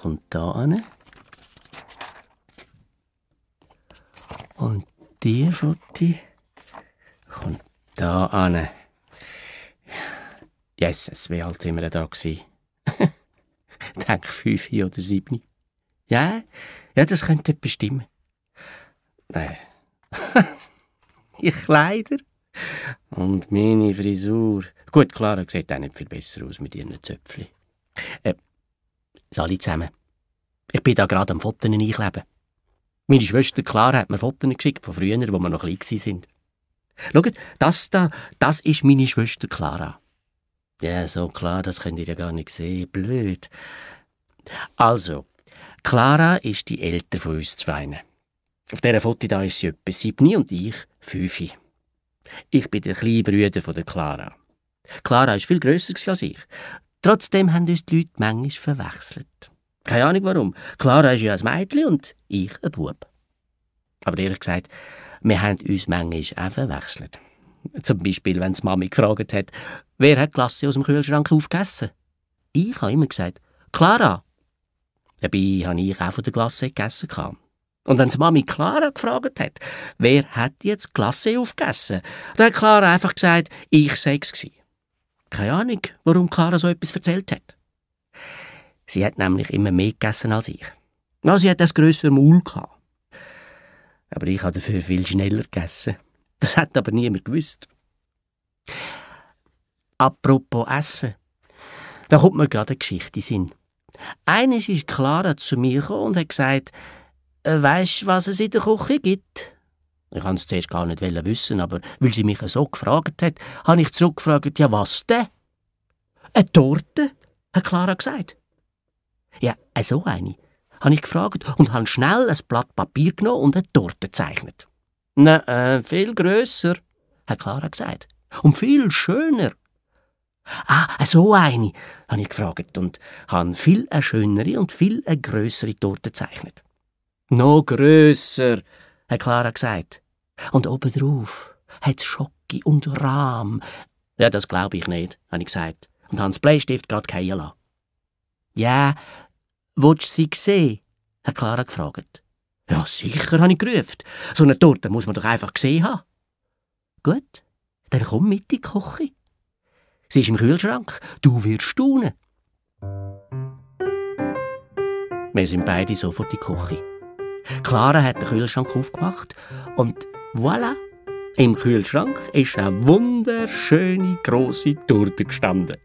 kommt da an. Und die Foto kommt da an. Jesus, wie alt sind wir da gewesen? Ich denke 5 oder 7. Ja, das könnte bestimmen. Nein. Die Kleider und meine Frisur. Gut, Clara sieht auch nicht viel besser aus mit ihren Zöpfchen. Alle zusammen. Ich bin da gerade am Fotos einkleben. Meine Schwester Clara hat mir Fotos geschickt von früher, wo wir noch klein waren. Schaut, das ist meine Schwester Clara. Ja, so klar, das könnt ihr ja gar nicht sehen. Blöd. Also, Clara ist die ältere von uns zwei. Auf dieser Foto da ist sie etwa 7 und ich 5. Ich bin der kleine Bruder von der Clara. Clara war viel grösser als ich. Trotzdem haben uns die Leute manchmal verwechselt. Keine Ahnung warum. Clara ist ja ein Mädchen und ich ein Bub. Aber ehrlich gesagt, wir haben uns manchmal auch verwechselt. Zum Beispiel, wenn die Mami gefragt hat, wer hat die Glasse aus dem Kühlschrank aufgegessen? Ich habe immer gesagt, Clara. Dabei habe ich auch von der Glasse gegessen. Und wenn die Mami Clara gefragt hat, wer hat jetzt die Glasse aufgegessen, dann hat Clara einfach gesagt, ich sei es gewesen. Keine Ahnung, warum Clara so etwas erzählt hat. Sie hat nämlich immer mehr gegessen als ich. Ja, sie hat das grössere Maul gehabt. Aber ich habe dafür viel schneller gegessen. Das hat aber niemand gewusst. Apropos Essen. Da kommt mir gerade eine Geschichte in den Sinn. Eines ist Clara zu mir gekommen und hat gesagt, «Weisst du, was es in der Küche gibt?» Ich wollte es zuerst gar nicht wissen, aber weil sie mich so gefragt hat, habe ich zurückgefragt, «Ja, was denn?» «Eine Torte?» hat Clara gesagt. «Ja, so eine?» habe ich gefragt und habe schnell ein Blatt Papier genommen und eine Torte gezeichnet. «Nein, viel grösser», hat Clara gesagt. «Und viel schöner.» «Ah, so eine?» habe ich gefragt und habe viel eine schönere und viel eine grössere Torte gezeichnet. «Noch grösser», hat Clara gesagt. «Und obendrauf hat es Schoki und Rahm.» «Ja, das glaube ich nicht», habe ich gesagt und habe den Bleistift gerade fallen lassen. «Ja, willst du sie sehen?» hat Clara gefragt. «Ja, sicher», habe ich gerufen. «So eine Torte muss man doch einfach gesehen haben.» «Gut, dann komm mit in die Küche. Sie ist im Kühlschrank. Du wirst staunen.» Wir sind beide sofort in die Küche. Clara hat den Kühlschrank aufgemacht und voilà, im Kühlschrank ist eine wunderschöne grosse Torte gestanden.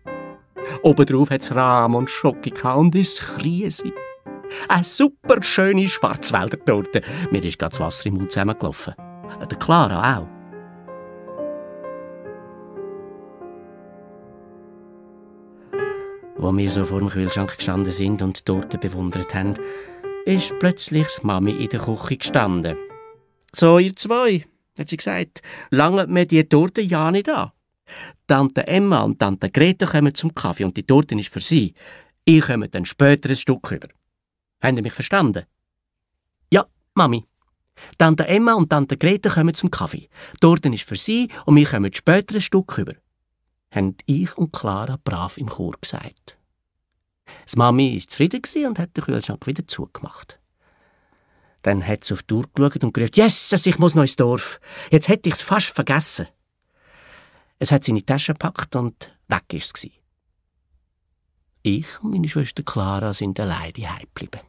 Obendrauf hat es Rahm und Schoki und ein Kriesi. Eine super schöne Schwarzwälder-Torte. Mir ist gerade das Wasser im Mund zusammengelaufen. Der Clara auch. Als wir so vor dem Kühlschrank gestanden sind und die Torte bewundert haben, ist plötzlich die Mami in der Küche gestanden. «So, ihr zwei», hat sie gesagt, «langt mir die Torte ja nicht an. Tante Emma und Tante Greta kommen zum Kaffee und die Torte ist für sie. Ich komme dann später ein Stück über. Habt ihr mich verstanden?» «Ja, Mami. Tante Emma und Tante Greta kommen zum Kaffee. Die Torte ist für sie und wir kommen später ein Stück über», haben ich und Clara brav im Chor gesagt. Die Mami war zufrieden und hat den Kühlschrank wieder zugemacht. Dann hat sie auf die Uhr geschaut und gerufen, «Jesus, ich muss noch ins Dorf. Jetzt hätte ich es fast vergessen.» Es hat sie in die Tasche gepackt und weg war es. Ich und meine Schwester Clara sind allein daheim geblieben.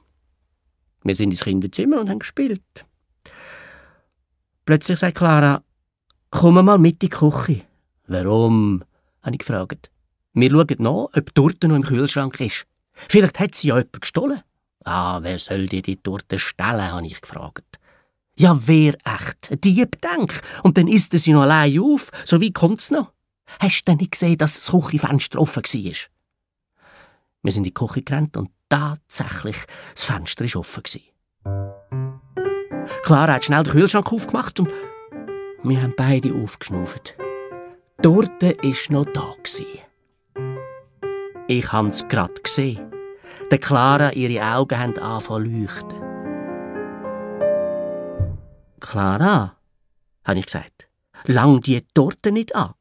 Wir sind ins Kinderzimmer und haben gespielt. Plötzlich sagt Clara, «Komm mal mit in die Küche.» «Warum?» habe ich gefragt. «Wir schauen nach, ob die Torte noch im Kühlschrank ist. Vielleicht hat sie ja jemand gestohlen.» «Ah, wer soll dir die Torte stehlen?» habe ich gefragt. «Ja, wer echt? Ein Dieb, denk. Und dann isst er sie noch allein auf. So weit kommt's noch. Hast du denn nicht gesehen, dass das Küchenfenster offen war?» Wir sind in die Küche gerannt und tatsächlich, das Fenster war offen. Clara hat schnell den Kühlschrank aufgemacht und wir haben beide aufgeschnauft. Die Torte war noch da. Ich habe es gerade gesehen. Der Clara, ihre Augen haben angefangen zu leuchten. «Clara», habe ich gesagt, «lang die Torte nicht an.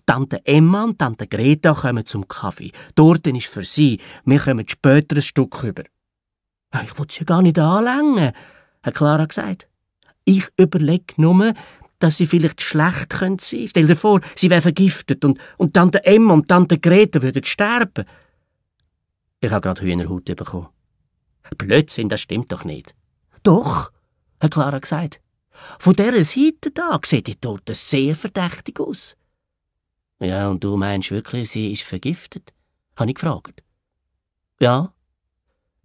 Tante Emma und Tante Greta kommen zum Kaffee. Die Torte ist für sie. Wir kommen später ein Stück rüber.» Ich will sie gar nicht anlängen, hat Clara gesagt. Ich überlege nur, dass sie vielleicht schlecht sein könnte. Stell dir vor, sie wäre vergiftet und Tante Emma und Tante Grete würden sterben. Ich habe gerade Hühnerhaut bekommen. Blödsinn, das stimmt doch nicht. Doch, hat Clara gesagt. Von dieser Seite da sieht die Torte sehr verdächtig aus. Ja, und du meinst wirklich, sie ist vergiftet? Habe ich gefragt. Ja.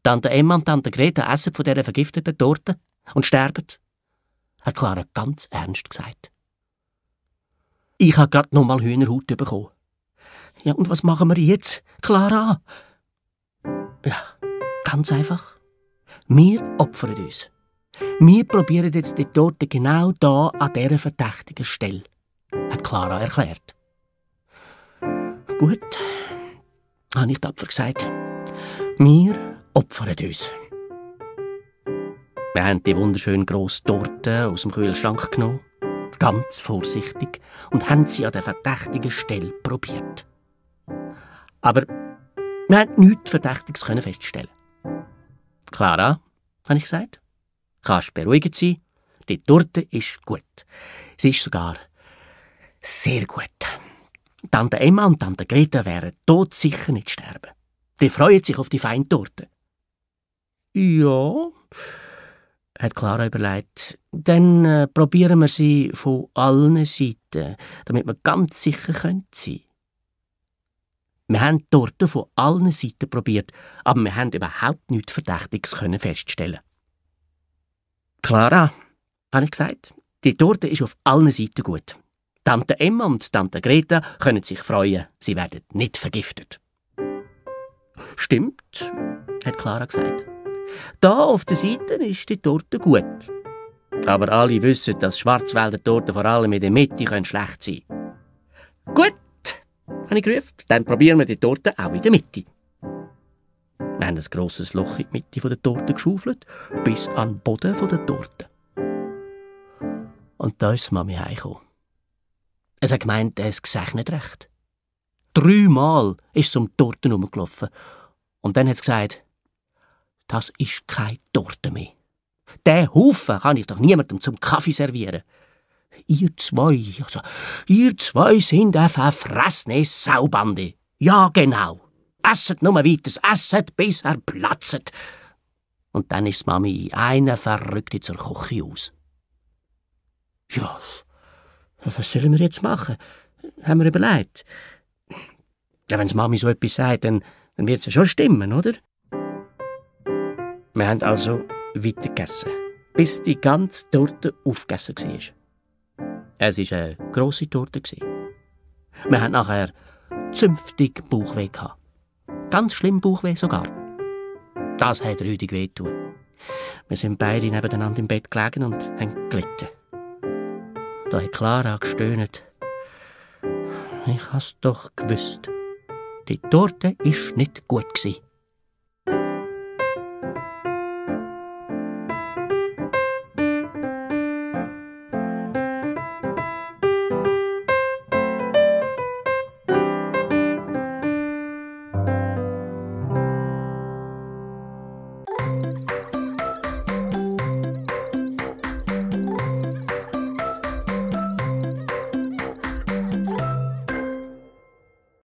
Tante Emma und Tante Grete essen von dieser vergifteten Torte und sterben, hat Clara ganz ernst gesagt. Ich habe gerade noch mal Hühnerhaut bekommen. Ja, und was machen wir jetzt, Clara? Ja, ganz einfach. Wir opfern uns. Wir probieren jetzt die Torte genau da an dieser verdächtigen Stelle, hat Clara erklärt. Gut, habe ich tapfer gesagt. Wir opfern uns. Wir haben die wunderschöne grosse Torte aus dem Kühlschrank genommen, ganz vorsichtig, und haben sie an der verdächtigen Stelle probiert. Aber wir haben nichts Verdächtiges feststellen. Clara, habe ich gesagt, kannst beruhigt sein, die Torte ist gut. Sie ist sogar sehr gut. Tante Emma und Tante Grete wären todsicher nicht sterben. Die freuen sich auf die feine Torte. Ja, hat Clara überlegt. Dann probieren wir sie von allen Seiten, damit wir ganz sicher sein können. Wir haben die Torte von allen Seiten probiert, aber wir haben überhaupt nichts Verdächtiges feststellen. Clara, habe ich gesagt, die Torte ist auf allen Seiten gut. Tante Emma und Tante Grete können sich freuen, sie werden nicht vergiftet. Stimmt, hat Clara gesagt. Da auf der Seite ist die Torte gut. Aber alle wissen, dass Schwarzwälder Torten vor allem in der Mitte schlecht sein können. Gut, habe ich gerufen, dann probieren wir die Torte auch in der Mitte. Wir haben ein grosses Loch in die Mitte der Torte geschaufelt, bis an den Boden der Torte. Und da ist Mami heimgekommen. Es hat gemeint, es sehe nicht recht. 3-mal ist es um die Torte herumgelaufen. Und dann hat es gesagt, das ist keine Torte mehr. Den Haufen kann ich doch niemandem zum Kaffee servieren. Ihr zwei sind eine verfressene Saubande. Ja, genau. Esset nur weiter, esset, bis er platzt. Und dann ist Mami eine Verrückte zur Küche aus. Ja, was sollen wir jetzt machen? Haben wir überlegt. Ja, wenn Mami so etwas sagt, dann wird es ja schon stimmen, oder? Wir haben also weitergegessen, bis die ganze Torte aufgegessen war. Es war eine grosse Torte. Wir hatten nachher zünftig Bauchweh gehabt. Ganz schlimm Bauchweh sogar. Das hat rüdig wehgetan. Wir sind beide nebeneinander im Bett gelegen und haben gelitten. Da hat Clara gestöhnt. Ich has doch gewusst. Die Torte war nicht gut.